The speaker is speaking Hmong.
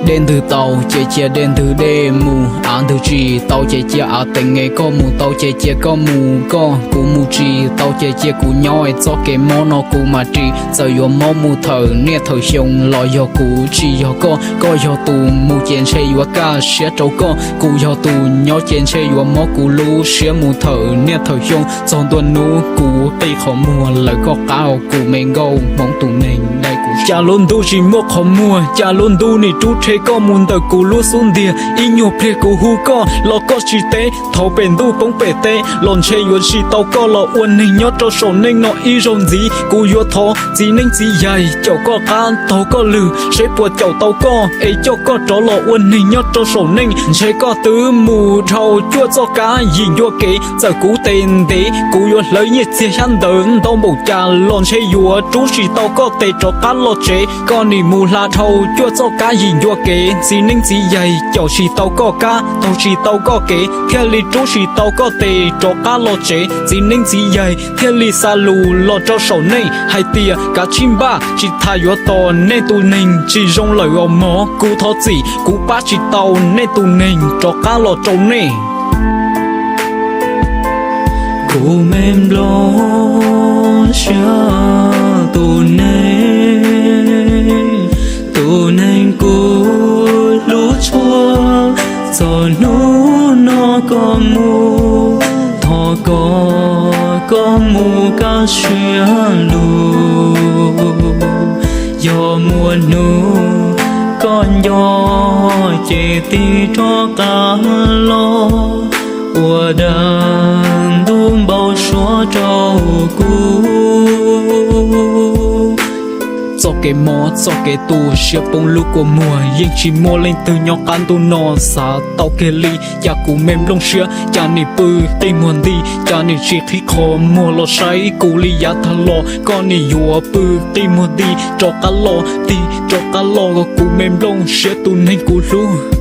Dej ntws tau ces cia dej ntws dej mus, av ntws tsis tau ces cia av teem es koj mus tau ces cia koj mus koj, kuv mus tsis tau ces cia kuv nyob es txoj kev mob no kuv mam ris. Txawm yuav mob mus thawm niaj thawm xyoo los yog kuv tsis yog koj. Koj yog tus mus ces ntshe yuav kaj siab rau koj, kuv yog tus nyob ces ntshe yuav mob kuv lub siab mus thawm niaj thawm xyoo. Txog ntua hnub kuv qi qhov muag lawm koj qab kuv me nkauj Hmoob tus neeg dai kuv. Cas lub ntuj tsis muaj qhov muag, cas lub ntuj nim rub rhe koj mus ntawm kuv lub xub ntiag. Ib nyuag pliag kuv hu koj los koj tsis teb, thaum pem ntuj poob pem teb los ntshe yuav tsis tau koj los ua neeg nyob rau saum neej no ib zaug ntxiv. Kuv yuav thov txiv neeb txiv yaig caum koj qab taug koj lwg seb puas caum tau koj es coj koj rov los ua neeg nyob rau saum neej. Ntshe koj twb mus dhau cuaj txoj kab yim ncua kev, txawm kuv tes ntev kuv yuav hlawv nyiaj txiag xyab ntawv ntau npaum cas los ntshe yuav rub tsis tau koj tes rov qab los tsev. Koj nim mus hla dhau cuaj txoj kab yim ncua kev, txiv neeb txiv yaig caum tsis tau koj kab taug tsis tau koj kev thiaj li rub tsis tau koj tes rov qab los tsev. Txiv neeb txiv yaig thiaj li xa lus los rau saum neej hais tias kav tsij npaj, tsis tas yuav tos nej tus neeg tsis zoo lawm os mog. Kuv thov txim, kuv pab tsis tau nej tus neeg rov qab los rau nej. Kuv me nplooj siab tus neeg, tus neeg kuv hlub tshua, txog hnub no koj mus, thov koj, koj mus kaj siab lug. Yog muaj hnub koj nco ces tig rov qab los ua dag ntug npau suav rau kuv. Txoj kev mob txoj kev tu siab poob lub kua muag, yeej tsis muaj leej twg nyob qab ntuj no xav tau kiag li. Cas kuv me nplooj siab, cas nim pw qij muag nti, cas nim tsis qhib qhov muag los saib kuv li yav tag los. Koj nim yuav pw qij muag nti rov qab los, nti rov qab los, kuv me nplooj siab tus neeg kuv hlub.